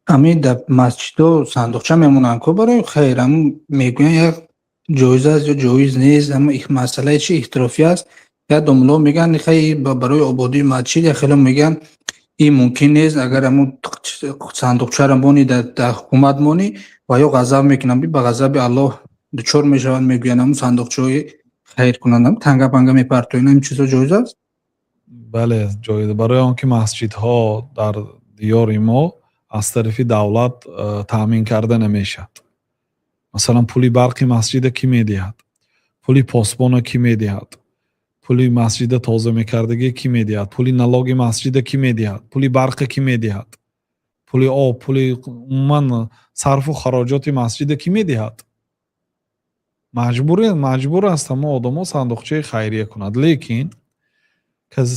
Ами дар масҷидо сандуқча мемонанд ку барои хайр, ам мегӯянд, як ҷоиз аст ё ҷоиз нест, ама масъалаи чи ихтилофӣ аст. Як домулло мегӯянд, хай, барои ободии масҷид, як хело мегӯянд, ин мумкин нест, агар ҳамун сандуқчаро монӣ, дар ҳукумат монӣ ва ё ғазаб мекунанд, ба ғазаби Аллоҳ дучор мешаванд, мегӯянд, ҳамун сандуқчаҳои хайр кунанд, танга панга мепартоянд, ҳамин чизо ҷоиз аст? Бале, ҷоиз, барои он ки масҷидҳо дар диёри мо аз тарафи давлат таъмин карда намешавад. Масалан, пули барқи масҷида кӣ медиҳад, пули посбона кӣ медиҳад, пули масҷида тоза мекардагӣ кӣ медиҳад, пули налоги масҷида кӣ медиҳад, пули барқа кӣ медиҳад, пули об, пули умуман сарфу хароҷоти масҷида кӣ медиҳад? Маҷбур аст ҳама одамо сандуқчаи хайрия кунад. Лекин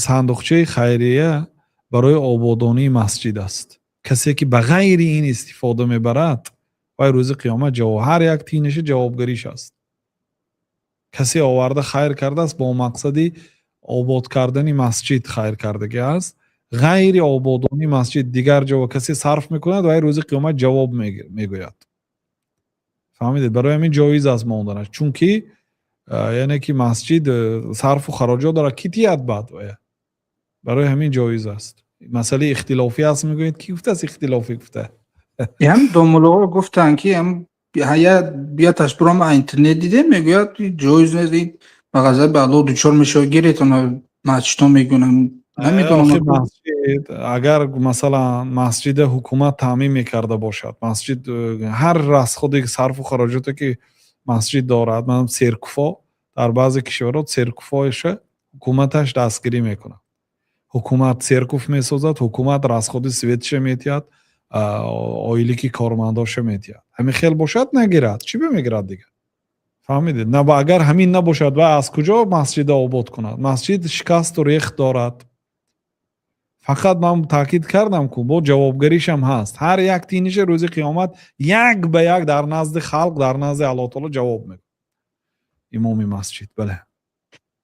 сандуқчаи хайрия барои ободонии масҷид аст. Касе ки ба ғайри ин истифода мебарад, вай рӯзи қиёмат ҳар як тиниша ҷавобгариш аст. Касе оварда хайр кардааст, бо мақсади обод кардани масҷид хайр кардагӣ аст. Ғайри ободонии масҷид дигар ҷо касе сарф мекунад, вай рӯзи қиёмат ҷавоб мегӯяд. Фаҳмидед? Барои ҳамин ҷоиз аст монданаш, чунки яъне ки масҷид сарфу хароҷот дорад, ки тият баъд вая. Барои ҳамин ҷоиз аст. Масъалаи ихтилофӣ аст, мегӯед, ки гуфтааст ихтилофӣ гуфта? Ям домуллоҳо гуфтанд, ки яташ бурам интернет дидем, мегӯяд, ҷоиз нест, ба ғазаби Аллоҳ дучор мешавад, гиретона масҷидҳо мегӯянд. Намедонам. Масҷид агар, масалан, масҷида ҳукумат таъмин мекарда бошад, масҷид ҳар расходе, сарфу хароҷоте ки масҷид дорад, масалан, церково дар баъзе кишварҳо церковоиша ҳукуматаш дастгирӣ мекунад. Ҳукумат церковь месозад, ҳукумат расходи светиша метиҳад, ойлики кормандоша метиҳад. Ҳамин хел бошад, нагирад, чӣ бимегирад дигар? Фаҳмидед? Агар ҳамин набошад, вай аз куҷо масҷида обод кунад? Масҷид шикасту рехт дорад. Фақат ман таъкид кардам ку, бо ҷавобгаришам ҳаст. Ҳар як тиниша рӯзи қиёмат як ба як дар назди халқ, дар назди Аллоҳ таоло ҷавоб мегӯяд имоми масҷид. Бале.